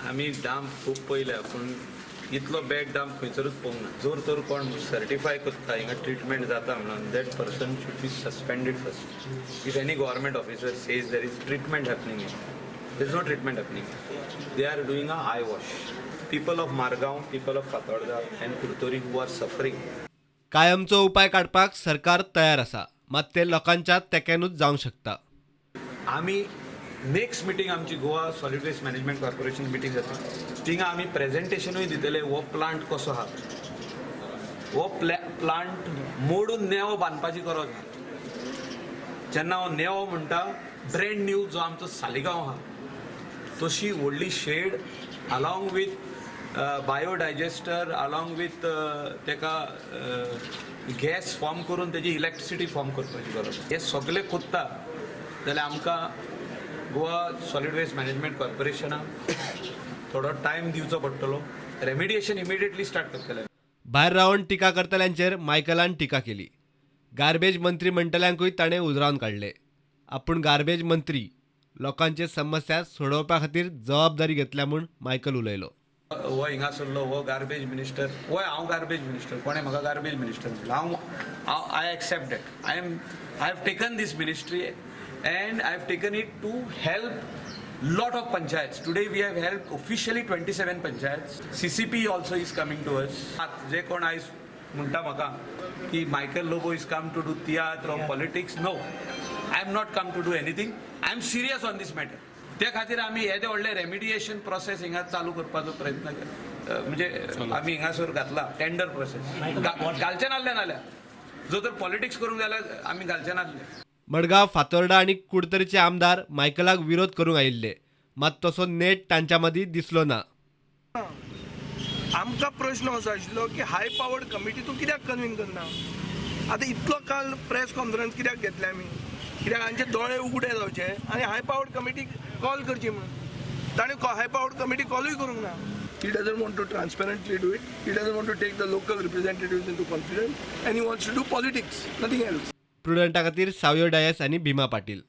आमी डंप खूब पळयल्या, पूण इतलो बॅड डंप खंयसरूच पळोवंक ना. जोर तर कोण सर्टिफाय करता हिंगा ट्रिटमेंट जाता म्हणून, that person should be suspended first. If any government officer says there is treatment happening, there is no treatment happening. They are doing a eye wash. People of Margao, people of Fatorda and Curtorim who are suffering. कायमचो उपाय काडपाक सरकार तयार आसा, मात ते लोकांच्या तेक्यानूच जावंक शकता. आमी नेक्स्ट मिटींग आमची Goa solid waste management corporation meeting जाता, थिंगा आमी प्रेजेंटेशनूय दितले. हो प्लांट कसो आहा, हो प्लांट मोडून नेवो बांदपाची गरज आहा. जेन्ना हांव नेवो म्हणटा, ब्रँड न्यू जो आमचो सालिगांव आहा तशी व्हडली shed along with biodigester, along with तेका गॅस फॉर्म करून तेजी इलेक्ट्रिसिटी फॉर्म करपाची गरज. हे सगळे कोत्ता जाल्यार आमकां गोवा सॉलिड वेस्ट मॅनेजमेंट कॉर्पोरेशनाक थोडो टायम दिवचो पडटलो. रेमिडिएशन इमिडिएटली स्टार्ट करतले. भायर रावन टिका करतल्यांचेर मायकलान टिका केली. गार्बेज मंत्री म्हणटल्यांकूय ताणें उजरावन काडले. आपूण गार्बेज मंत्री, लोकांचे समस्या सोडोवपा खातीर जबाबदारी घेतल्या म्हूण मायकल उलयलो. हो हिंगासरलो हो गार्बेज मिनिस्टर, होय हांव गार्बेज मिनिस्टर, कोणें म्हाका गार्बेज मिनिस्टर म्हणलें. हांव I accept that. I have taken this ministry and I have taken it to help lot of panchayats. Today we have helped officially 27 panchayats. CCP also is coming to us. जे कोण आयज म्हणटा म्हाका की Michael Lobo is come to do tiatr or politics, no, I am not come to do anything. I am serious on this matter. ते खातीर आमी येदे व्हडले रेमिडिएशन प्रोसेस हिंगा चालू करपाचो प्रयत्न केला. म्हणजे आमी हिंगासर घातला टेंडर प्रोसेस, घालचे नासले नाल्यार जो तर पॉलिटिक्स करूंक जाल्यार आमी घालचे नासले. मडगांव, फातोर्डा आनी कुडतरीचे आमदार मायकलाक विरोध करूंक आयिल्ले, मात तसो नेट तांच्या मदीं दिसलो ना. आमकां प्रश्न असो आशिल्लो की हाय पावर्ड कमिटी तूं कित्याक कन्वीन करना? आतां इतलो काल प्रेस कॉन्फरन्स कित्याक घेतले आमी? कित्याक हांचे दोळे उगडे जावचे आनी हाय पावर्ड कमिटी कॉल करची म्हणून. ताणें हाय पावर्ड कमिटी कॉलूय करूंक ना. He doesn't want to transparently do it. He doesn't want to take the local representatives into confidence and he wants to do politics, nothing else. प्रुडंटा खातीर सावयो डायस आनी भीमा पाटील.